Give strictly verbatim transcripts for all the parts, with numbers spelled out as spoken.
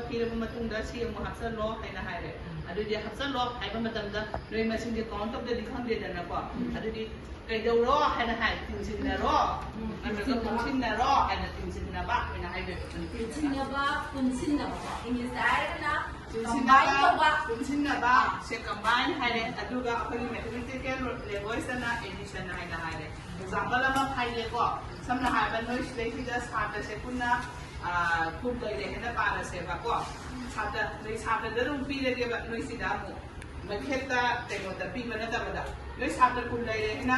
ꯊꯤꯔꯕ ꯃꯇꯨꯡꯗ ꯁꯤ ꯑꯃꯨꯛ ꯍꯥꯞꯆꯜꯂꯣ ꯍꯥꯏꯅ ꯍꯥꯏꯔꯦ꯫ ꯑꯗꯨꯗꯤ ꯍꯥꯞꯆꯜꯂꯣ ꯍꯥꯏꯕ ꯃꯇꯝꯗ ꯅꯣꯏ ꯃꯁꯤꯡꯁꯦ ꯀꯥꯎꯟ ꯇꯧꯗꯗꯤ ꯈꯪꯗꯦꯗꯅꯀꯣ꯫ ꯑꯗꯨꯗꯤ ꯀꯩꯗꯧꯔꯣ ꯍꯥꯏꯅ ꯍꯥꯏ? ꯇꯤꯟꯁꯤꯟꯅꯔꯣ꯫ ꯅꯠꯇ꯭ꯔꯒ ꯄꯨꯟꯁꯤꯟꯅꯔꯣ ꯍꯥꯏꯅ ꯇꯤꯟꯁꯤꯟꯅꯕ ꯍꯥꯏꯅ ꯍꯥꯏꯗꯣꯏꯕ꯫ ꯇꯤꯟꯁꯤꯟꯅꯕ, ꯄꯨꯟꯁꯤꯟꯅꯕ꯫ ꯏꯪꯂꯤꯁꯇ ꯍꯥꯏꯔꯒꯅ ꯄꯨꯟꯁꯤꯟꯅꯕ, ꯀꯝꯕꯥꯏꯟ ꯇꯧꯕ꯫ ꯄꯨꯟꯁꯤꯟꯅꯕ꯫ ꯁꯦ ꯀꯝꯕꯥꯏꯟ ꯍꯥꯏꯔꯦ꯫ ꯑꯗꯨꯒ ꯑꯩꯈꯣꯏꯒꯤ ꯃꯦꯊꯃꯦꯇꯤꯀꯦꯜ ꯂꯦꯡꯒ꯭ꯋꯦꯖꯇꯅ ꯑꯦꯗꯤꯁꯟ ꯍꯥꯏꯅ ꯍꯥꯏꯔꯦ꯫ ꯑꯦꯛꯖꯥꯝꯄꯜ ꯑꯃ ꯍꯥꯏꯒꯦꯀꯣ꯫ ꯁꯝꯅ ꯍꯥꯏꯔꯕꯗ ꯅꯣꯏ ꯁꯤꯗꯩꯁꯤꯗ ꯁꯥꯇ꯭ꯔꯁꯦ ꯄꯨꯟꯅ, ꯑꯥ, ꯀꯨꯟ ꯂꯩꯔꯦ ꯍꯥꯏꯅ ꯄꯥꯔꯁꯦꯕꯀꯣ꯫ ꯁꯥꯇ꯭ꯔ, ꯅꯣꯏ ꯁꯥꯇ꯭ꯔꯗ ꯑꯗꯨꯝ ꯄꯤꯔꯒꯦꯕ ꯅꯣꯏꯁꯤꯗ ꯑꯃꯨꯛ꯫ ꯃꯩꯈꯦꯠꯇ ꯀꯩꯅꯣꯗ ꯄꯤꯕ ꯅꯠꯇꯕꯗ ꯅꯣꯏ ꯁꯥꯇ꯭ꯔ ꯀꯨꯟ ꯂꯩꯔꯦ ꯍꯥꯏꯅ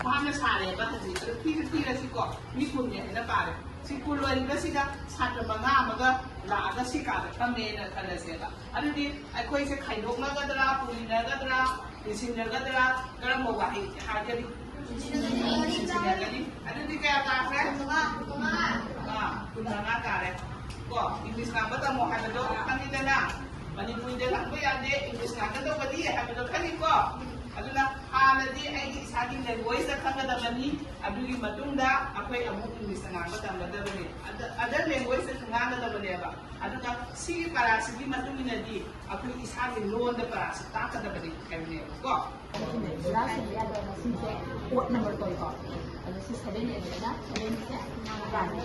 ꯚꯥꯞꯅ ꯁꯥꯔꯦꯕ ꯍꯧꯖꯤꯛ꯫ ꯑꯗꯨ ꯄꯤꯁꯨ ꯄꯤꯔꯁꯤꯀꯣ꯫ ꯃꯤ ꯀꯨꯟꯅꯦ ꯍꯥꯏꯅ ꯄꯥꯔꯦ꯫ ꯁꯤ ꯀꯨꯟ ꯑꯣꯏꯔꯤꯕꯁꯤꯗ ꯁꯥꯇ꯭ꯔ ꯃꯉꯥ ꯑꯃꯒ ꯂꯥꯛꯑꯒ ꯁꯤ ꯀꯥꯗ ꯐꯝꯃꯦꯅ ꯈꯜꯂꯁꯦꯕ꯫ ꯑꯗꯨꯗꯤ ꯑꯩꯈꯣꯏꯁꯦ ꯈꯥꯏꯗꯣꯛꯅꯒꯗ꯭ꯔꯥ, ꯄꯨꯃꯤꯟꯅꯒꯗ꯭ꯔꯥ, ꯇꯤꯟꯁꯤꯟꯅꯒꯗ꯭ꯔꯥ, ꯀꯔꯝꯕ ꯋꯥꯍꯩ ꯍꯥꯏꯒꯅꯤ? ꯇꯤꯟꯁꯤꯟꯅꯒꯅꯤ꯫ ꯑꯗꯨꯗꯤ ꯀꯌꯥ ꯇꯥꯈ꯭ꯔꯦ? ꯑꯥ, ꯀꯨꯟ ꯃꯉꯥ ꯇꯥꯔꯦ꯫ ꯀꯣ, ꯏꯪꯂꯤꯁ ꯉꯥꯡꯕ ꯇꯝꯃꯣ ꯍꯥꯏꯕꯗꯣ ꯈꯪꯉꯤꯗꯅ? ꯃꯅꯤꯄꯨꯔꯤꯗ ꯉꯥꯡꯕ ꯌꯥꯗꯦ, ꯏꯪꯂꯤꯁ ꯉꯥꯡꯒꯗꯧꯕꯅꯤ ꯍꯥꯏꯕꯗꯣ ꯈꯪꯉꯤꯀꯣ? ꯑꯗꯨꯅ ꯍꯥꯟꯅꯗꯤ ꯑꯩꯒꯤ ꯏꯁꯥꯒꯤ ꯂꯦꯡꯒ꯭ꯋꯦꯖꯇ ꯈꯪꯒꯗꯕꯅꯤ, ꯑꯗꯨꯒꯤ ꯃꯇꯨꯡꯗ ꯑꯩꯈꯣꯏ ꯑꯃꯨꯛ ꯏꯪꯂꯤꯁꯇ ꯉꯥꯡꯕ ꯇꯝꯒꯗꯕꯅꯤ꯫ ꯑꯗ-, ꯑꯗꯔ ꯂꯦꯡꯒ꯭ꯋꯦꯖꯇꯁꯨ ꯉꯥꯡꯒꯗꯕꯅꯦꯕ꯫ ꯑꯗꯨꯒ ꯁꯤꯒꯤ ꯄꯔꯥꯁꯤꯒꯤ ꯃꯇꯨꯡ ꯏꯟꯅꯗꯤ ꯑꯩꯈꯣꯏ ꯏꯁꯥꯒꯤ ꯂꯣꯟꯗ ꯄꯔꯥꯁꯤ ꯇꯥꯛꯀꯗꯕꯅꯤ ꯍꯥꯏꯕꯅꯦꯕꯀꯣ꯫ ꯕꯣꯔꯥ ꯁꯨꯕ ꯌꯥꯗꯕ ꯃꯁꯤꯡꯁꯦ ꯑꯣꯗ ꯅꯝꯕꯔ ꯀꯧꯏꯀꯣ꯫ ꯑꯗꯣ ꯁꯤ ꯁꯚꯦꯟ ꯑꯣꯏꯕꯅꯤꯅ ꯁꯚꯦꯟꯁꯦ ꯌꯥꯗꯦ꯫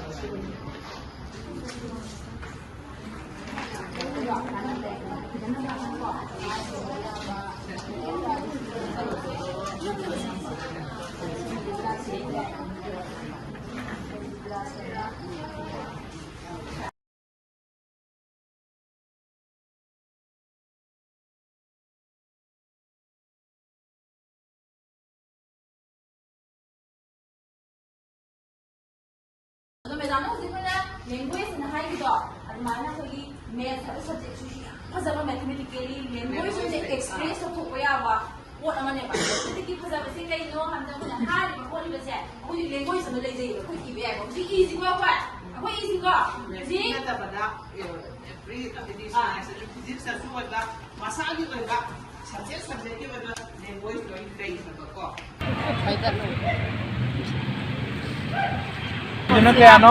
ꯑꯗꯣ ꯃꯦꯗꯥꯝꯅ ꯍꯧꯖꯤꯛ ꯑꯩꯈꯣꯏꯅ ꯂꯦꯡꯒ꯭ꯋꯦꯖ ꯑꯅ ꯍꯥꯏꯈꯤꯗꯣ, ꯑꯗꯨꯃꯥꯏꯅ ꯑꯩꯈꯣꯏꯒꯤ ꯃꯦꯊ ꯍꯥꯏꯕ ꯁꯕꯖꯦꯛꯁꯤꯁꯨ ꯌꯥꯝ ꯐꯖꯕ, ꯃꯦꯊꯃꯦꯇꯤꯀꯦꯜꯂꯤ ꯂꯦꯡꯒ꯭ꯋꯦꯖꯁꯦ ꯑꯦꯛꯁꯄ꯭ꯔꯦꯁ ꯇꯧꯊꯣꯛꯄ ꯌꯥꯕ ꯄꯣꯠ ꯑꯃꯅꯦꯕ꯫ ꯃꯦꯊꯃꯦꯇꯤꯛꯀꯤ ꯐꯖꯕꯁꯦ ꯀꯩꯅꯣ ꯍꯥꯏꯕꯗ ꯑꯩꯈꯣꯏꯅ ꯍꯥꯏꯔꯤꯕ ꯈꯣꯠꯂꯤꯕꯁꯦ ꯑꯩꯈꯣꯏꯒꯤ ꯂꯦꯡꯒ꯭ꯋꯦꯖ ꯑꯃ ꯂꯩꯖꯩꯌꯦꯕ, ꯑꯩꯈꯣꯏ ꯏꯕ ꯌꯥꯏꯕ꯫ ꯍꯧꯖꯤꯛ ꯏꯁꯤꯀꯣ ꯑꯩꯈꯣꯏ, ꯑꯩꯈꯣꯏ ꯏꯁꯤꯀꯣ꯫ ꯃꯦꯊꯃꯦꯇꯤꯛ ꯍꯧꯖꯤꯛ ꯅꯠꯇꯕꯗ, ꯑꯦ, ꯑꯦꯕ꯭ꯔꯤ ꯍꯥꯏꯗꯤ ꯑꯥ꯫ ꯁꯥꯏꯟꯁ ꯑꯗꯨ ꯐꯤꯖꯤꯛꯁꯇꯁꯨ ꯑꯣꯏꯕ, ꯃꯁꯥꯒꯤ ꯑꯣꯏꯕ ꯁꯕꯖꯦꯛ ꯁꯕꯖꯦꯛꯀꯤ ꯑꯣꯏꯕ ꯂꯦꯡꯒ꯭ꯋꯦꯖ ꯂꯣꯏ ꯂꯩ ꯍꯥꯏꯕꯀꯣ꯫ ꯑꯗꯨꯅ ꯀꯌꯥꯅꯣ?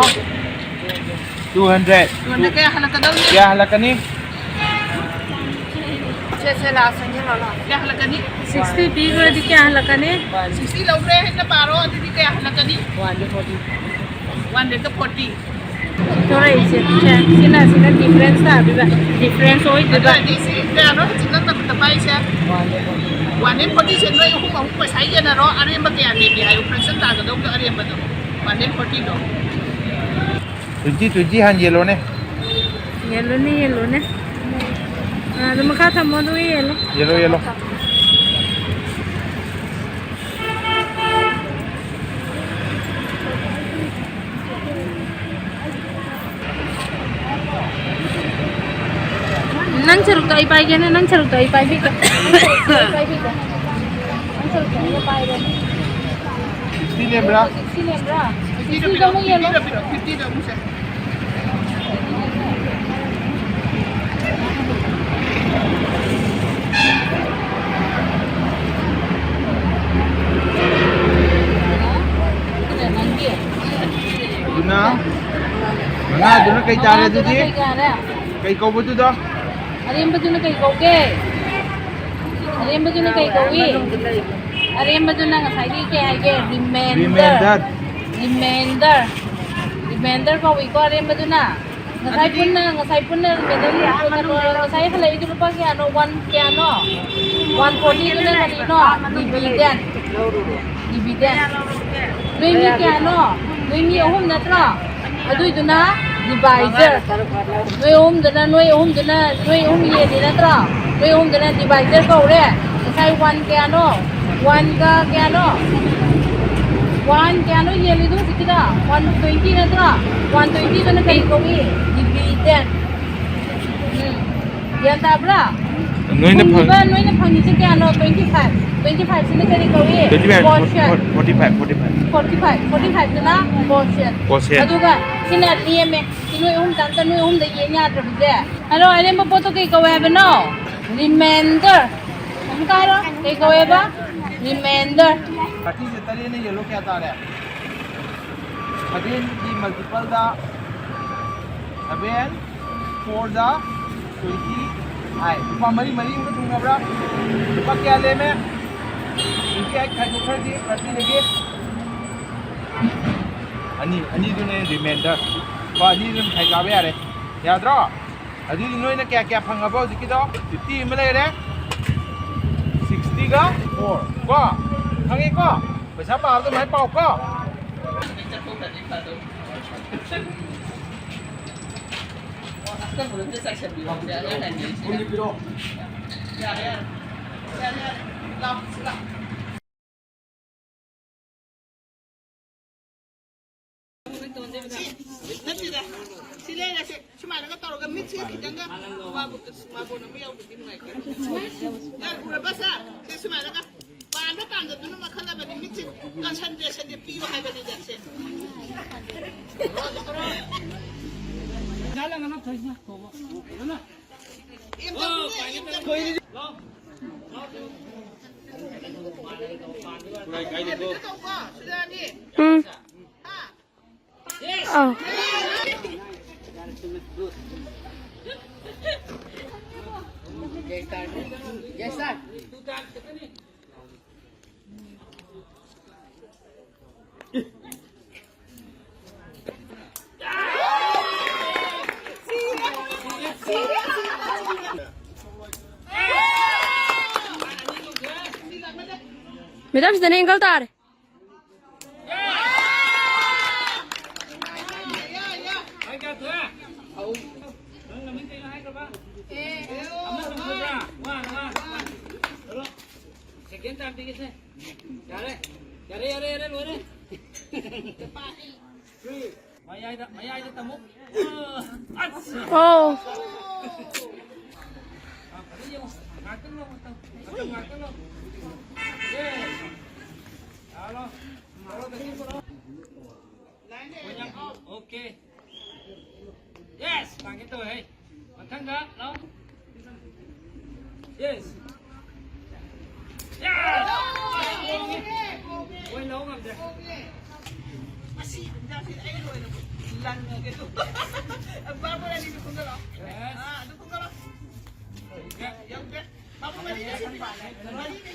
Two hundred. ꯇꯨ ꯍꯟꯗ꯭ꯔꯦꯠ ꯀꯌꯥ ꯍꯜꯂꯛꯀꯗꯧꯅꯤ? ꯀꯌꯥ ꯍꯜꯂꯛꯀꯅꯤ? ꯁꯦ, ꯁꯦ, ꯂꯥꯛꯑꯣ, ꯆꯪꯁꯤꯜꯂꯣ, ꯂꯥꯛꯑꯣ꯫ ꯀꯌꯥ ꯍꯜꯂꯛꯀꯅꯤ? Sixty ꯄꯤꯈ꯭ꯔꯗꯤ ꯀꯌꯥ ꯍꯜꯂꯛꯀꯅꯤ? Sixty ꯂꯧꯈ꯭ꯔꯦ, ꯍꯦꯟꯅ ꯄꯥꯔꯣ, ꯑꯗꯨꯗꯤ ꯀꯌꯥ ꯍꯜꯂꯛꯀꯅꯤ? One hundred forty. One hundred forty. ꯊꯣꯔꯛꯏꯁꯦ, ꯁꯦ, ꯁꯤꯅ, ꯁꯤꯅ difference ꯇꯥꯗꯣꯏꯕ, difference ꯑꯗꯨ ꯑꯣꯏꯗꯣꯏꯕ꯫ ꯑꯣꯏꯔꯗꯤ ꯁꯤ ꯀꯌꯥꯅꯣ ꯍꯧꯖꯤꯛ ꯅꯪꯅ ꯈꯨꯠꯇ ꯄꯥꯏꯔꯤꯁꯦ? One hundred forty ꯁꯦ ꯅꯣꯏ ꯑꯍꯨꯝ ꯑꯍꯨꯝ ꯄꯩꯁꯥ ꯌꯦꯟꯅꯔꯣ, ꯑꯔꯦꯝꯕ ꯀꯌꯥ ꯂꯦꯝꯃꯤ ꯍꯥꯏꯌꯨ, fraction ꯇꯥꯒꯗꯧꯕꯗꯣ ꯑꯔꯦꯝꯕꯗꯣ꯫ One hundred forty ꯗꯣ꯫ Twenty, twenty ꯍꯥꯟ ꯌꯦꯜꯂꯣꯅꯦ꯫ ꯌꯦꯜꯂꯣꯅꯦ, ꯌꯦꯜꯂꯣꯅꯦ꯫ ꯑꯥ, ꯑꯗꯨ ꯃꯈꯥ ꯊꯝꯃꯣ, ꯑꯗꯨꯒ ꯌꯦꯜꯂꯣ꯫ Yellow, yellow. ꯅꯪ ꯁꯔꯨꯛꯇꯣ ꯑꯩ ꯄꯥꯏꯒꯦꯅꯦ, ꯅꯪ ꯁꯔꯨꯛꯇꯣ ꯑꯩ ꯄꯥꯏꯕꯤꯒꯦ꯫ ꯅꯪ ꯁꯔꯨꯛꯇꯣ ꯑꯩ ꯄꯥꯏꯕꯤꯒꯦ꯫ ꯅꯪ ꯁꯔꯨꯛꯇꯣ ꯑꯩꯅ ꯄꯥꯏꯔꯦ꯫ Sixty ꯂꯦꯝꯕ꯭ꯔꯥ? Sixty ꯂꯦꯝꯕ꯭ꯔꯥ? Sixty ꯗꯣ ꯑꯃꯨꯛ ꯌꯦꯜꯂꯣ꯫ Fifty ꯗꯣ ꯄꯤꯔꯛꯑꯣ, fifty ꯗꯣ ꯑꯃꯨꯛ ꯁꯦ꯫ ꯑꯗꯨꯅ ꯃꯉꯥꯗꯨꯅ ꯀꯩ ꯇꯥꯔꯦ ꯑꯗꯨꯗꯤ? ꯃꯉꯥꯗꯨꯅ ꯀꯩ ꯇꯥꯔꯦ? ꯀꯩ ꯀꯧꯕꯗꯨꯗ? ꯑꯔꯦꯝꯕꯗꯨꯅ ꯀꯩ ꯀꯧꯒꯦ? ꯑꯔꯦꯝꯕꯗꯨꯅ ꯀꯩ ꯀꯧꯏ? ꯑꯔꯦꯝꯕꯗꯨꯅ ꯉꯁꯥꯏꯒꯤ ꯀꯩ ꯍꯥꯏꯒꯦ? Remainder꯫ Remainder꯫ Remainder꯫ Remainder ꯀꯧꯏꯀꯣ ꯑꯔꯦꯝꯕꯗꯨꯅ꯫ ꯉꯁꯥꯏ ꯄꯨꯟꯅ, ꯉꯁꯥꯏ ꯄꯨꯟꯅ remainder ꯀꯩꯅꯣ, ꯉꯁꯥꯏ ꯍꯜꯂꯛꯏꯗꯨ ꯂꯨꯄꯥ ꯀꯌꯥꯅꯣ? One ꯀꯌꯥꯅꯣ? One forty ꯗꯨꯅ ꯀꯔꯤꯅꯣ? Dividend꯫ Dividend꯫ ꯅꯣꯏ ꯃꯤ ꯀꯌꯥꯅꯣ? ꯅꯣꯏ ꯃꯤ ꯑꯍꯨꯝ ꯅꯠꯇ꯭ꯔꯣ? ꯑꯗꯨꯏꯗꯨꯅ divisor꯫ ꯅꯣꯏ ꯑꯍꯨꯝꯗꯨꯅ, ꯅꯣꯏ ꯑꯍꯨꯝꯗꯨꯅ, ꯅꯣꯏ ꯑꯍꯨꯝ ꯌꯦꯜꯂꯤ ꯅꯠꯇ꯭ꯔꯣ? ꯅꯣꯏ ꯑꯍꯨꯝꯗꯨꯅ divisor ꯀꯧꯔꯦ꯫ ꯉꯁꯥꯏ one ꯀꯌꯥꯅꯣ? One ꯒ ꯀꯌꯥꯅꯣ? One ꯀꯌꯥꯅꯣ ꯌꯦꯜꯂꯤꯗꯣ ꯍꯧꯖꯤꯛꯀꯤꯗꯣ? One twenty ꯅꯠꯇ꯭ꯔꯣ? One twenty ꯗꯨꯅ ꯀꯔꯤ ꯀꯧꯏ? Dividend꯫ ꯎꯝ꯫ ꯒ꯭ꯌꯥꯟ ꯇꯥꯕ꯭ꯔꯥ? ꯅꯣꯏꯅ ꯐꯪ- ꯐꯪꯉꯤꯕ, ꯅꯣꯏꯅ ꯐꯪꯉꯤꯁꯦ ꯀꯌꯥꯅꯣ? Twenty five꯫ Twenty five ꯁꯤꯅ ꯀꯔꯤ ꯀꯧꯏ? Twenty five, Quotient꯫ Forty five, forty five꯫ Forty five, forty five ꯗꯨꯅ quotient꯫ Quotient꯫ ꯑꯗꯨꯒ ꯁꯤꯅ ꯂꯦꯝꯃꯦ꯫ ꯁꯤ ꯅꯣꯏ ꯑꯍꯨꯝ ꯆꯪꯉꯛꯇ ꯅꯣꯏ ꯑꯍꯨꯝꯗ ꯌꯦꯟ ꯌꯥꯗ꯭ꯔꯕꯁꯦ꯫ ꯍꯜꯂꯣ, ꯑꯔꯦꯝꯕ ꯄꯣꯠꯇꯣ ꯀꯩ ꯀꯧꯋꯦ ꯍꯥꯏꯕꯅꯣ? Remainder꯫ ꯑꯃꯨꯛꯀ ꯍꯥꯏꯔꯣ, ꯀꯩ ꯀꯧꯋꯦꯕ? Remainder꯫ Thirty ꯁꯦ ꯇꯔꯦꯠꯅ ꯌꯦꯜꯂꯣ ꯀꯌꯥ ꯇꯥꯔꯦ? Seven ꯒꯤ multiple the Seven, four the twenty eight. ꯂꯨꯄꯥ ꯃꯔꯤ ꯃꯔꯤ ꯑꯃꯒ ꯊꯨꯡꯅꯕ꯭ꯔꯥ? ꯂꯨꯄꯥ ꯀꯌꯥ ꯂꯦꯝꯃꯦ? Twenty eight ꯈꯥꯏꯗꯣꯛꯈ꯭ꯔꯗꯤ thirty ꯗꯒꯤ ꯑꯅꯤ, ꯑꯅꯤꯗꯨꯅ remainder. ꯀꯣ, ꯑꯅꯤꯗꯨꯅ ꯃꯤꯊꯥꯏ ꯆꯥꯕ ꯌꯥꯔꯦ꯫ ꯌꯥꯗ꯭ꯔꯣ? ꯑꯗꯨꯗꯤ ꯅꯣꯏꯅ ꯀꯌꯥ ꯀꯌꯥ ꯐꯪꯉꯕ ꯍꯧꯖꯤꯛꯀꯤꯗꯣ? Fifty ꯑꯃ ꯂꯩꯔꯦ, sixty ꯒ four. ꯀꯣ? ꯈꯪꯉꯦꯀꯣ? ꯄꯩꯁꯥ ꯄꯥꯕꯗꯣ ꯑꯗꯨꯃꯥꯏꯅ ꯄꯥꯎꯀꯣ꯫ ꯅꯠꯇꯦꯗ, ꯁꯤ ꯂꯩꯔꯁꯦ꯫ ꯁꯨꯃꯥꯏꯅꯒ ꯇꯧꯔꯒ ꯃꯤꯠꯁꯤꯒ ꯈꯤꯇꯪꯒ ꯃꯥꯕꯨ-, ꯃꯥꯕꯨ ꯑꯃ ꯌꯥꯎꯗ꯭ꯔꯗꯤ ꯅꯨꯡꯉꯥꯏꯇꯦ꯫ ꯅꯪ ꯎꯔꯕ ꯁꯥꯔ? ꯁꯦ ꯁꯨꯃꯥꯏꯅꯒ ꯄꯥꯟꯕ ꯄꯥꯟꯗꯕꯗꯨꯅ ꯃꯈꯜ ꯑꯃꯅꯤ꯫ ꯃꯤꯠꯁꯦ concentration ꯁꯦ ꯄꯤꯌꯨ ꯍꯥꯏꯕꯅꯤꯗ ꯁꯦ꯫ ꯀꯩꯅꯣꯅ? ꯑꯦꯝ ꯗꯕ꯭ꯂꯤꯎꯅꯦ, ꯑꯦꯝ ꯗꯕ꯭ꯂꯤꯎ꯫ ꯀꯥꯏ ꯀꯥꯏꯗꯦꯀꯣ꯫ ꯇꯧꯀꯣ, ꯁꯨꯖꯥꯅꯤ꯫ ꯎꯝ꯫ ꯍꯥ? ꯑꯧ꯫ ꯃꯦꯗꯥꯝ, ꯁꯤꯗꯅ angle ꯇꯥꯔꯦ꯫ Second time ꯄꯤꯒꯦꯁꯦ꯫ ꯌꯥꯔꯦ꯫ ꯌꯥꯔꯦ, ꯌꯥꯔꯦ, ꯌꯥꯔꯦ, ꯂꯣꯏꯔꯦ꯫ ꯃꯌꯥꯏꯗ, ꯃꯌꯥꯏꯗ ꯇꯝꯃꯨ꯫ ꯑꯁ! ꯑꯣ꯫ ꯑꯥ, ꯐꯖꯅ ꯌꯦꯡꯉꯨ꯫ ꯉꯥꯛꯇꯪ ꯂꯧ, ꯃꯇꯝ꯫ ꯃꯇꯝ ꯉꯥꯛꯇꯪ ꯂꯧ꯫ ꯌꯦ꯫ ꯂꯥꯛꯑꯣ, ꯂꯥꯛꯑꯣ꯫ ꯂꯥꯛꯑꯣ, ꯂꯥꯛꯑꯣ꯫ ꯑꯣꯀꯦ꯫ Yes, ꯇꯥꯒꯦ ꯇꯧꯋꯦ꯫ ꯃꯊꯪꯗ ꯂꯥꯛꯑꯣ꯫ Yes. Yes. ꯃꯣꯏ ꯂꯧ ꯉꯝꯗ꯭ꯔꯦ꯫ ꯆꯪꯉꯒꯦ ꯑꯗꯨ꯫ ꯕꯥꯕꯨꯔ ꯑꯅꯤꯗꯨ ꯈꯨꯝꯖꯤꯜꯂꯣ꯫ ꯑꯥ, ꯑꯗꯨ ꯈꯨꯝꯖꯤꯜꯂꯣ꯫ ꯌꯧꯗꯦ꯫ ꯕꯥꯕꯨ ꯃꯔꯤꯗ ꯁꯤꯗꯤ꯫ ꯃꯔꯤꯗ꯫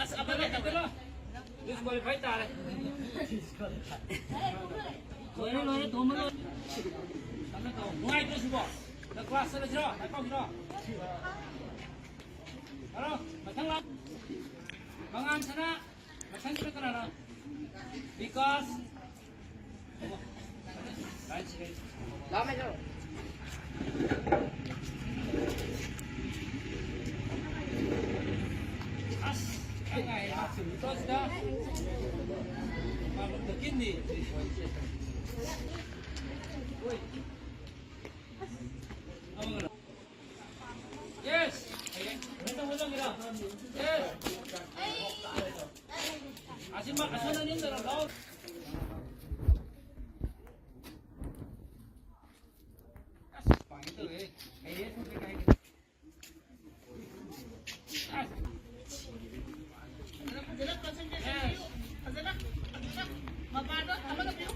ꯑꯁ, ꯑꯃꯅ ꯇꯧꯔꯦ꯫ Disqualify ꯇꯥꯔꯦ꯫ ꯂꯣꯏꯔꯦ, ꯂꯣꯏꯔꯦ, ꯊꯣꯝꯕ ꯂꯣꯏꯔꯦ꯫ ꯅꯨꯡꯉꯥꯏꯇ꯭ꯔꯣ ꯁꯤꯕꯣ? ꯅꯪ class ꯆꯠꯂꯁꯤꯔꯣ? ꯂꯥꯏꯔꯤꯛ ꯄꯥꯎꯁꯤꯔꯣ? ꯍꯜꯂꯣ, ꯃꯊꯪ ꯂꯥꯛ-, ꯃꯉꯥꯟ ꯁꯅꯥ, ꯃꯊꯪꯁꯤꯅ ꯀꯅꯥꯅꯣ? ꯕꯤꯀꯥꯁ꯫ ꯑꯁ, ꯈꯪꯉꯥꯏ, ꯃꯥꯁꯨ ꯃꯤꯇꯣꯁꯤꯗ꯫ ꯃꯥ ꯃꯨꯛꯇ ꯀꯤꯟꯅꯤ꯫ Yes. Yes. ꯑꯁꯤ ꯃꯥ, ꯑꯁꯣꯝꯗ ꯅꯦꯝꯊꯔꯣ, ꯂꯥꯎ꯫ ꯑꯁ, ꯄꯥꯏꯒꯦ ꯇꯧꯋꯦ꯫ ꯍꯩꯔꯦ, ꯊꯣꯛꯂꯦ ꯀꯥꯏꯒꯦ꯫ ꯑꯁ꯫ ꯐꯖꯅ, ꯐꯖꯅ ꯄꯤꯌꯨ꯫ ꯐꯖꯅ, ꯐꯖꯅ꯫ ꯃꯄꯥꯗꯣ ꯑꯃꯒ ꯄꯤꯌꯨ꯫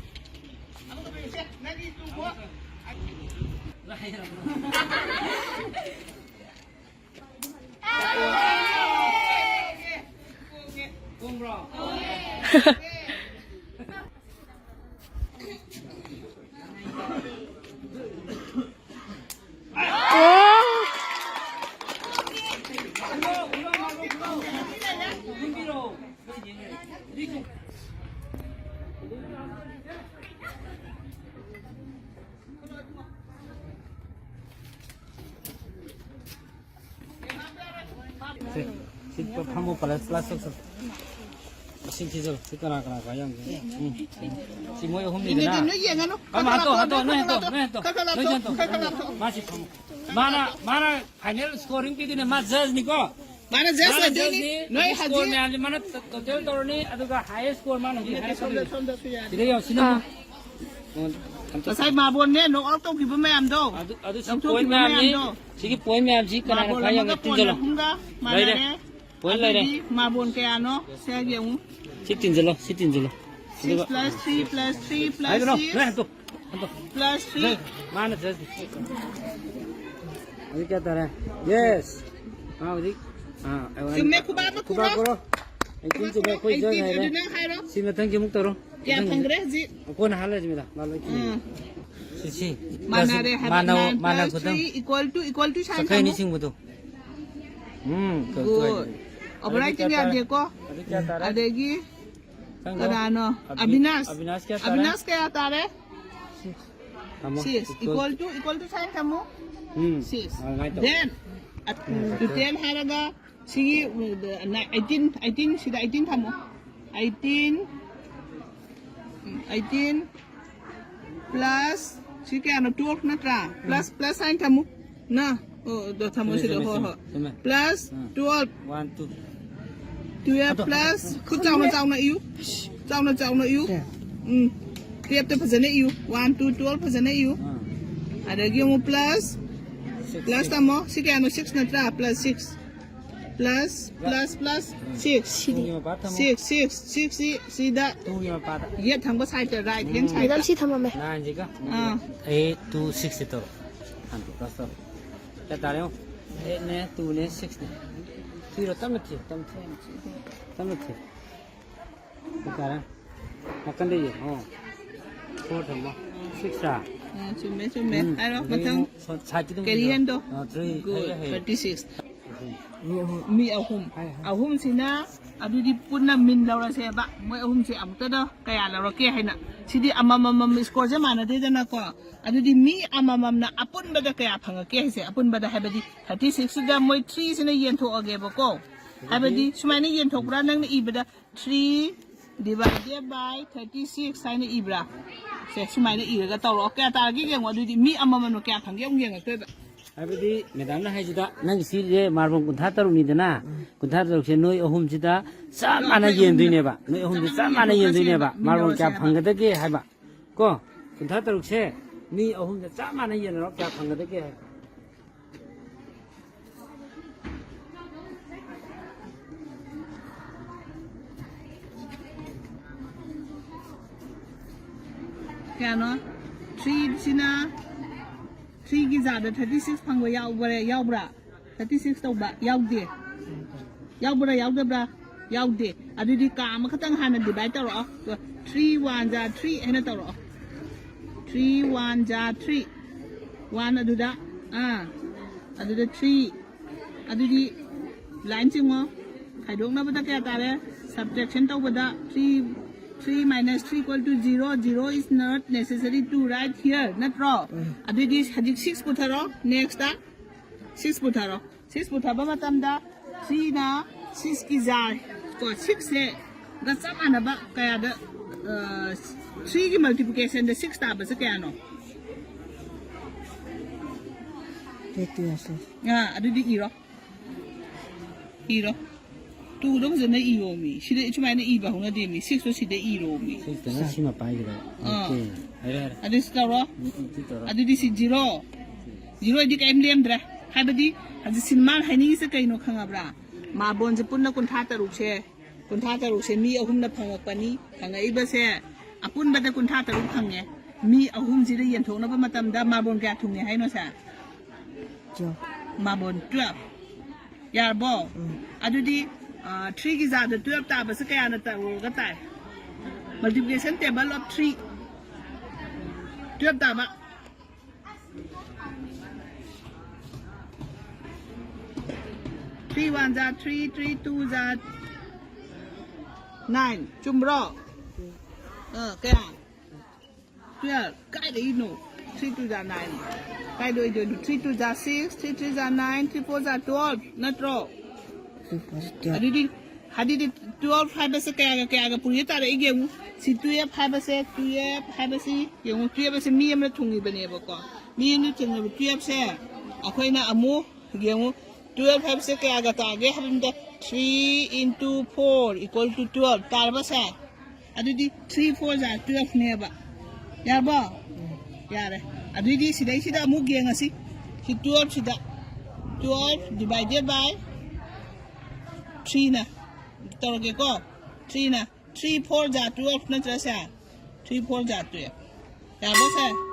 ꯑꯃꯒ ꯄꯤꯌꯨ꯫ ꯁꯦ, ꯅꯪꯒꯤ ꯇꯨꯀꯣ꯫ ꯀꯣꯡꯕ꯭ꯔꯣ? ꯁꯤ, ꯁꯤ ꯐꯝꯃꯣ, ꯄ꯭ꯂꯥꯁ, ꯄ꯭ꯂꯥꯁ ꯇꯧꯁꯜꯂꯣ꯫ ꯏꯁꯤꯡ ꯊꯤꯖꯤꯜꯂꯣ꯫ ꯁꯤ ꯀꯅꯥ ꯀꯅꯥ ꯈ꯭ꯋꯥꯏ ꯌꯥꯝꯒꯦ? ꯎꯝ꯫ ꯁꯤ ꯃꯣꯏ ꯑꯍꯨꯝꯅꯤꯗꯅ꯫ ꯅꯣꯏ ꯌꯦꯡꯉꯅꯨ꯫ ꯐꯝꯃꯣ, ꯍꯥꯠꯇꯣ, ꯍꯥꯠꯇꯣ, ꯅꯣꯏ ꯍꯥꯠꯇꯣ, ꯅꯣꯏ ꯍꯥꯠꯇꯣ꯫ ꯈꯔ ꯈꯔ ꯅꯣꯏ ꯂꯥꯞꯊꯣꯛ, ꯍꯥꯠꯇꯣ꯫ ꯈꯔ ꯈꯔ ꯂꯥꯞꯊꯣꯛ꯫ ꯃꯥ ꯁꯤ ꯐꯝꯃꯣ꯫ ꯃꯥꯅ, ꯃꯥꯅ final scoring ꯄꯤꯗꯣꯏꯅꯦ꯫ ꯃꯥ judge ꯅꯤꯀꯣ꯫ ꯃꯥꯅ judge ꯃꯥꯅ ꯑꯣꯏꯗꯣꯏꯅꯤ꯫ Judge ꯅꯤ꯫ ꯅꯣꯏ score ꯍꯧꯖꯤꯛ ꯃꯌꯥꯝꯁꯦ ꯃꯥꯅ total ꯇꯧꯔꯅꯤ꯫ ꯑꯗꯨꯒ highest score ꯃꯥꯅ ꯍꯧꯖꯤꯛ ꯍꯥꯏꯔꯛꯀꯗꯣꯏꯅꯤ꯫ ꯁꯣꯝꯗ, ꯁꯣꯝꯗꯁꯨ ꯌꯥꯅꯤ꯫ ꯁꯤꯗ ꯌꯦꯡꯉꯣ, ꯁꯤꯅ ꯑꯥ꯫ ꯉꯁꯥꯏ ꯃꯥꯕꯣꯟꯅꯦ ꯅꯣꯛ ꯑꯥꯎꯠ ꯇꯧꯈꯤꯕ ꯃꯌꯥꯝꯗꯣ꯫ ꯑꯗꯨ ꯑꯗꯨꯁꯨ ꯂꯧꯊꯣꯛꯈꯤꯕ ꯄꯣꯏꯟ ꯃꯌꯥꯝꯅꯤ꯫ ꯃꯌꯥꯝꯗꯣ꯫ ꯁꯤꯒꯤ ꯄꯣꯏꯟ ꯃꯌꯥꯝꯁꯤ ꯀꯅꯥꯅ ꯃꯥꯕꯣꯟ ꯈ꯭ꯋꯥꯏ ꯑꯃꯒ ꯌꯥꯝꯅ ꯄꯣꯏꯟ ꯇꯤꯟꯖꯜꯂꯣ? ꯑꯍꯨꯝꯒ ꯂꯩꯔꯦ꯫ ꯃꯥꯟꯅꯔꯦ꯫ ꯄꯣꯏꯟ ꯂꯩꯔꯦ꯫ ꯑꯗꯨꯗꯤ ꯃꯥꯕꯣꯟ ꯀꯌꯥꯅꯣ? ꯁꯦ ꯌꯦꯡꯉꯨ꯫ ꯁꯤ ꯇꯤꯟꯖꯜꯂꯣ, ꯁꯤ ꯇꯤꯟꯖꯜꯂꯣ꯫ Six ꯑꯗꯨꯒ plus three plus three plus ꯍꯥꯏꯒꯅꯣ, six ꯅꯣꯏ ꯍꯟꯇꯣ, ꯍꯟꯇꯣ꯫ Plus three꯫ ꯃꯥꯅ ꯖꯁ꯫ ꯍꯧꯖꯤꯛ ꯀꯌꯥ ꯇꯥꯔꯦ? ꯌꯦꯁ꯫ ꯃꯥ ꯍꯧꯖꯤꯛ, ꯑꯥ, ꯆꯨꯝꯃꯦ, ꯈꯨꯕꯥꯛ ꯑꯃ ꯈꯨꯕꯥꯛ ꯈꯨꯔꯣ꯫ ꯈꯨꯔꯣ꯫ ꯑꯩꯠꯇꯤꯟ ꯆꯨꯝꯃꯦ, ꯑꯩꯈꯣꯏ ꯖꯁ ꯑꯩꯠꯇꯤꯟ, ꯍꯥꯏꯔꯦ꯫ ꯑꯗꯨ ꯅꯪ ꯍꯥꯏꯔꯣ꯫ ꯁꯤ ꯃꯊꯪꯒꯤ ꯑꯃꯨꯛ ꯇꯧꯔꯣ꯫ ꯀꯌꯥ ꯃꯊꯪꯒꯤ꯫ ꯐꯪꯈ꯭ꯔꯦ ꯍꯧꯖꯤꯛ? ꯑꯩꯈꯣꯏꯅ ꯍꯥꯜꯂꯁꯤ ꯃꯤꯗ, ꯃꯥ ꯂꯣꯏ ꯈꯪꯉꯤ꯫ ꯎꯝ꯫ ꯁꯤ, ꯁꯤ꯫ ꯃꯥꯟꯅꯔꯦ ꯍꯥꯏꯕ꯫ ꯃꯥꯟꯅꯧ, nine ꯃꯥꯟꯅ plus ꯈꯨꯗꯝ꯫ Three equal to, equal to sign ꯆꯈꯩ ꯑꯅꯤ ꯊꯝꯃꯨ꯫ ꯆꯤꯡꯕꯗꯣ꯫ ꯎꯝ, ꯀꯩꯅꯣ good꯫ ꯇꯧꯔꯦ꯫ Overwriting ꯑꯗꯨꯗꯤ ꯀꯌꯥ ꯇꯥꯔꯦ? ꯌꯥꯗꯦꯀꯣ꯫ ꯑꯗꯨꯗꯤ ꯀꯌꯥ ꯇꯥꯔꯦ? ꯑꯗꯒꯤ ꯈꯪꯗꯦ꯫ ꯀꯅꯥꯅꯣ? ꯑꯕꯤ-, ꯑꯕꯤꯅꯥꯁ꯫ ꯑꯕꯤꯅꯥꯁ ꯀꯌꯥ ꯇꯥꯔꯦ? ꯑꯕꯤꯅꯥꯁ ꯀꯌꯥ ꯇꯥꯔꯦ? ꯊꯝꯃꯣ꯫ Six equal to, equal to sign ꯊꯝꯃꯣ꯫ ꯎꯝ꯫ Six꯫ ꯑꯗꯨꯃꯥꯏꯅ ꯇꯧ꯫ Then, ꯎꯝ, total ꯍꯥꯏꯔꯒ ꯁꯤꯒꯤ, ꯎꯝ, eighteen, eighteen, ꯁꯤꯗ eighteen ꯊꯝꯃꯣ꯫ Eighteen, ꯎꯝ, eighteen plus, ꯁꯤ ꯀꯌꯥꯅꯣ? Twelve ꯅꯠꯇ꯭ꯔꯥ? Plus, plus sign ꯊꯝꯃꯨ꯫ ꯅ? ꯑꯣ, ꯑꯗꯣ ꯊꯝꯃꯣ ꯆꯨꯝꯃꯦ, ꯁꯤꯗ꯫ ꯆꯨꯝꯃꯦ, ꯍꯣꯏ, ꯆꯨꯝꯃꯦ, ꯍꯣꯏ꯫ ꯆꯨꯝꯃꯦ꯫ Plus ꯎꯝ꯫ Twelve꯫ One, two꯫ Twelve ꯑꯗꯣ꯫ Plus, ꯈꯨꯠ ꯆꯥꯎꯅ ꯆꯥꯎꯅ ꯏꯌꯨ꯫ ꯆꯥꯎꯅ ꯆꯥꯎꯅ ꯏꯌꯨ꯫ ꯁꯦ꯫ ꯎꯝ꯫ Twelve ꯇ ꯐꯖꯅ ꯏꯌꯨ꯫ One, two, twelve ꯐꯖꯅ ꯏꯌꯨ꯫ ꯎꯝ꯫ ꯑꯗꯒꯤ ꯑꯃꯨꯛ plus, Six, plus six꯫ ꯇꯝꯃꯣ꯫ ꯁꯤ ꯀꯌꯥꯅꯣ? Six ꯅꯠꯇ꯭ꯔꯥ? Plus six꯫ Plus, plus, plus, six꯫ ꯁꯤꯗꯤ꯫ ꯇꯨꯒꯤ ꯃꯄꯥ ꯊꯝꯃꯣ꯫ Six, six, six ꯁꯤ, ꯁꯤꯗ꯫ ꯇꯨꯒꯤ ꯃꯄꯥꯗ꯫ Yet ꯊꯪꯕ side ꯇ, right hand side ꯇ꯫ ꯃꯦꯗꯥꯝ, ꯁꯤ ꯊꯝꯃꯝꯃꯦ꯫ Nine ꯁꯤꯒ꯫ ꯑꯥ꯫ Eight, two, six ꯁꯤ ꯇꯧꯔꯣ꯫ ꯍꯥꯟꯅ plus ꯇꯧꯔꯣ꯫ ꯀꯌꯥ ꯇꯥꯔꯦ ꯌꯦꯡꯉꯣ꯫ Eight ꯅꯦ, two ꯅꯦ, six ꯅꯦ꯫ ꯊꯤꯔꯣ, ꯇꯞꯅ ꯊꯤꯌꯨ, ꯇꯞꯅ ꯊꯤꯌꯨ꯫ ꯇꯞꯅ ꯊꯤꯌꯨ꯫ ꯀꯌꯥ ꯇꯥꯔꯦ? ꯅꯥꯀꯟꯗ ꯌꯦꯡꯉꯣ꯫ Four ꯊꯝꯃꯣ꯫ Six ꯔꯥ? ꯑꯥ, ꯆꯨꯝꯃꯦ, ꯆꯨꯝꯃꯦ꯫ ꯎꯝ꯫ ꯍꯥꯏꯔꯣ, ꯑꯗꯒꯤ ꯃꯊꯪ꯫ ꯑꯃꯨꯛ ꯁꯣ-, side ꯀꯤꯗ ꯑꯃꯨꯛ ꯀꯦꯔꯤ ꯌꯦꯡꯉꯣ꯫ ꯍꯦꯟꯗꯣ꯫ ꯑꯥ, three꯫ Good, ꯍꯩꯔꯦ, ꯍꯩꯔꯦ꯫ Thirty six꯫ ꯃꯤ ꯑꯍꯨꯝ꯫ ꯃꯤ ꯑꯍꯨꯝ꯫ ꯍꯥꯏ, ꯍꯥꯏ꯫ ꯑꯍꯨꯝꯁꯤꯅ ꯑꯗꯨꯗꯤ ꯄꯨꯟꯅ ꯃꯤꯟ ꯂꯧꯔꯁꯦꯕ꯫ ꯃꯣꯏ ꯑꯍꯨꯝꯁꯦ ꯑꯃꯨꯛꯇꯗ ꯀꯌꯥ ꯂꯧꯔꯛꯀꯦ ꯍꯥꯏꯅ꯫ ꯁꯤꯗꯤ ꯑꯃꯃꯝ score ꯁꯦ ꯃꯥꯟꯅꯗꯦꯗꯅꯀꯣ꯫ ꯑꯗꯨꯗꯤ ꯃꯤ ꯑꯃꯃꯝꯅ ꯑꯄꯨꯟꯕꯗ ꯀꯌꯥ ꯐꯪꯉꯛꯀꯦ ꯍꯥꯏꯁꯦ꯫ ꯑꯄꯨꯟꯕꯗ ꯍꯥꯏꯕꯗꯤ thirty six ꯁꯤꯗ ꯃꯣꯏ three ꯁꯤꯅ ꯌꯦꯟꯊꯣꯛꯑꯒꯦꯕꯀꯣ꯫ ꯍꯥꯏꯕꯗꯤ ꯁꯨꯃꯥꯏꯅ ꯌꯦꯟꯊꯣꯛꯄ꯭ꯔꯥ ꯅꯪꯅ ꯏꯕꯗ? Three divided by thirty six ꯍꯥꯏꯅ ꯏꯕ꯭ꯔꯥ? ꯁꯦ, ꯁꯨꯃꯥꯏꯅ ꯏꯔꯒ ꯇꯧꯔꯛꯑꯣ꯫ ꯀꯌꯥ ꯇꯥꯔꯒꯦ ꯌꯦꯡꯉꯣ꯫ ꯑꯗꯨꯗꯤ ꯃꯤ ꯑꯃꯃꯝꯅ ꯀꯌꯥ ꯐꯪꯒꯦ ꯑꯃꯨꯛ ꯌꯦꯡꯉꯛꯇꯣꯏꯕ꯫ ꯍꯥꯏꯕꯗꯤ ꯃꯦꯗꯥꯝꯅ ꯍꯥꯏꯁꯤꯗ, ꯅꯪꯒꯤ ꯁꯤꯁꯦ ꯃꯥꯔꯕꯜ ꯀꯨꯟꯊ꯭ꯔꯥ ꯇꯔꯨꯛꯅꯤꯗꯅ, ꯀꯨꯟꯊ꯭ꯔꯥ ꯇꯔꯨꯛꯁꯦ ꯅꯣꯏ ꯑꯍꯨꯝꯁꯤꯗ ꯆꯞ ꯃꯥꯟꯅ ꯌꯦꯟꯗꯣꯏꯅꯦꯕ꯫ ꯅꯣꯏ ꯑꯍꯨꯝꯁꯦ ꯆꯞ ꯃꯥꯟꯅ ꯌꯦꯟꯗꯣꯏꯅꯦꯕ꯫ ꯃꯥꯔꯕꯜ ꯀꯌꯥ ꯐꯪꯒꯗꯒꯦ ꯍꯥꯏꯕ꯫ ꯀꯣ? ꯀꯨꯟꯊ꯭ꯔꯥ ꯇꯔꯨꯛꯁꯦ ꯃꯤ ꯑꯍꯨꯝꯗ ꯆꯞ ꯃꯥꯟꯅ ꯌꯦꯟꯅꯔꯣ, ꯀꯌꯥ ꯐꯪꯒꯗꯒꯦ? ꯀꯌꯥꯅꯣ? Three ꯁꯤꯅ, three ꯒꯤ ꯖꯥꯗ thirty six ꯐꯪꯕ ꯌꯥꯎꯕ꯭ꯔꯥ, ꯌꯥꯎꯕ꯭ꯔꯥ? Thirty six ꯇꯧꯕ ꯌꯥꯎꯗꯦ꯫ ꯌꯥꯎꯕ꯭ꯔꯥ, ꯌꯥꯎꯗꯕ꯭ꯔꯥ? ꯌꯥꯎꯗꯦ꯫ ꯑꯗꯨꯗꯤ ꯀꯥ ꯑꯃꯈꯛꯇꯪ ꯍꯥꯟꯅ divide ꯇꯧꯔꯛꯑꯣ꯫ Three one ꯖꯥ three ꯍꯥꯏꯅ ꯇꯧꯔꯛꯑꯣ꯫ Three one ꯖꯥ three꯫ One ꯑꯗꯨꯗ, ꯑꯥ, ꯑꯗꯨꯗ three꯫ ꯑꯗꯨꯗꯤ line ꯆꯤꯡꯉꯣ꯫ ꯈꯥꯏꯗꯣꯛꯅꯕꯗ ꯀꯌꯥ ꯇꯥꯔꯦ? Subtraction ꯇꯧꯕꯗ three, three minus three equal to zero, zero is not necessary to write here, ꯅꯠꯇ꯭ꯔꯣ? ꯎꯝ꯫ ꯑꯗꯨꯗꯤ ꯍꯧꯖꯤꯛ six ꯄꯨꯊꯔꯣ꯫ Next꯫ Six ꯄꯨꯊꯔꯣ꯫ Six ꯄꯨꯊꯕ ꯃꯇꯝꯗ three ꯅ six ꯀꯤ ꯖꯥ, ꯀꯣ, six ꯁꯦ ꯒ ꯆꯞ ꯃꯥꯟꯅꯕ ꯀꯌꯥꯗ, ꯑ, three ꯒꯤ multiplication ꯗ six ꯇꯥꯕꯁꯦ ꯀꯌꯥꯅꯣ? Eighty ꯑꯁꯦ꯫ ꯑꯥ, ꯑꯗꯨꯗꯤ ꯏꯔꯣ꯫ ꯏꯔꯣ꯫ Two ꯗꯣ ꯐꯖꯅ ꯏꯌꯣꯃꯤ꯫ ꯁꯤꯗ ꯁꯨꯃꯥꯏꯅ ꯏꯕ ꯍꯧꯅꯗꯦꯃꯤ꯫ Six ꯇꯣ ꯁꯤꯗ ꯏꯔꯣꯃꯤ꯫ Six ꯇꯅ ꯁꯤꯃ ꯄꯥꯏꯒꯗꯕ꯫ ꯑꯥ꯫ Okay꯫ ꯍꯥꯏꯔꯣ, ꯍꯥꯏꯔꯣ꯫ ꯑꯗꯨ ꯁꯤ ꯇꯧꯔꯣ꯫ ꯎꯝ, ꯎꯝ, ꯁꯤ ꯇꯧꯔꯣ꯫ ꯑꯗꯨꯗꯤ ꯁꯤ zero꯫ Zero ꯗꯤ ꯀꯔꯤꯝ ꯂꯦꯝꯗ꯭ꯔꯦ꯫ ꯍꯥꯏꯕꯗꯤ ꯍꯧꯖꯤꯛ ꯁꯤꯅꯦꯃꯥꯅ ꯍꯥꯏꯅꯤꯡꯉꯤꯁꯦ ꯀꯩꯅꯣ ꯈꯪꯉꯕ꯭ꯔꯥ? ꯃꯥꯔꯕꯣꯟꯁꯦ ꯄꯨꯟꯅ ꯀꯨꯟꯊ꯭ꯔꯥ ꯇꯔꯨꯛꯁꯦ, ꯀꯨꯟꯊ꯭ꯔꯥ ꯇꯔꯨꯛꯁꯦ ꯃꯤ ꯑꯍꯨꯝꯅ ꯐꯪꯉꯛꯄꯅꯤ꯫ ꯐꯪꯉꯛꯏꯕꯁꯦ ꯑꯄꯨꯟꯕꯗ ꯀꯨꯟꯊ꯭ꯔꯥ ꯇꯔꯨꯛ ꯐꯪꯉꯦ꯫ ꯃꯤ ꯑꯍꯨꯝꯁꯤꯗ ꯌꯦꯟꯊꯣꯛꯅꯕ ꯃꯇꯝꯗ ꯃꯥꯔꯕꯣꯟ ꯀꯌꯥ ꯊꯨꯡꯉꯦ ꯍꯥꯏꯅꯣ ꯁꯦ? Twelve꯫ Marble twelve꯫ ꯌꯥꯔꯕꯣ? ꯎꯝ꯫ ꯑꯗꯨꯗꯤ, ꯑ, three ꯒꯤ ꯖꯥꯗ twelve ꯇꯥꯕꯁꯦ ꯀꯌꯥꯅ ꯇꯧꯔꯒ ꯇꯥꯏ? Multiplication table of three꯫ Twelve ꯇꯥꯕ꯫ Three one ꯖꯥ three, three two ꯖꯥ nine꯫ ꯆꯨꯝꯕ꯭ꯔꯣ? ꯑ, ꯀꯌꯥ? Twelve꯫ ꯀꯥꯏꯗꯒꯤꯅꯣ? Three two ꯖꯥ nine꯫ ꯀꯥꯏꯗ ꯑꯣꯏꯗꯣꯏꯅꯣ? Three two ꯖꯥ six, three three ꯖꯥ nine, three four ꯖꯥ twelve ꯅꯠꯇ꯭ꯔꯣ? Three four ꯖꯥ twelve꯫ ꯑꯗꯨꯗꯤ, ꯑꯗꯨꯗꯤ twelve ꯍꯥꯏꯕꯁꯦ ꯀꯌꯥꯒ ꯀꯌꯥꯒ ꯄꯨꯔꯤꯗ ꯇꯥꯔꯛꯏꯒꯦ ꯌꯦꯡꯉꯨ꯫ ꯁꯤ twelve ꯍꯥꯏꯕꯁꯦ, twelve ꯍꯥꯏꯕꯁꯤ ꯌꯦꯡꯉꯨ, twelve ꯑꯁꯦ ꯃꯤ ꯑꯃꯅ ꯊꯨꯡꯉꯤꯕꯅꯦꯕꯀꯣ꯫ ꯃꯤ ꯑꯃꯅ ꯊꯨꯡꯉꯤꯕ twelve ꯁꯦ ꯑꯩꯈꯣꯏꯅ ꯑꯃꯨꯛ ꯌꯦꯡꯉꯨ, twelve ꯍꯥꯏꯕꯁꯦ ꯀꯌꯥꯒ ꯇꯥꯒꯦ ꯍꯥꯏꯕ ꯃꯇꯝꯗ, three into four equal to twelve ꯇꯥꯔꯕ ꯁꯦ? ꯑꯗꯨꯗꯤ three four ꯖꯥ twelve ꯅꯦꯕ꯫ ꯌꯥꯔꯕꯣ? ꯌꯥꯔꯦ꯫ ꯑꯗꯨꯏꯗꯤ ꯁꯤꯗꯩꯁꯤꯗ ꯑꯃꯨꯛ ꯌꯦꯡꯉꯁꯤ꯫ ꯁꯤ twelve ꯁꯤꯗ, twelve divided by three ꯅ ꯇꯧꯔꯒꯦꯀꯣ꯫ Three ꯅ, three four ꯖꯥ twelve ꯅꯠꯇ꯭ꯔꯥ ꯁꯦ? Three four ꯖꯥ twelve꯫ ꯌꯥꯔꯕꯣ ꯁꯦ?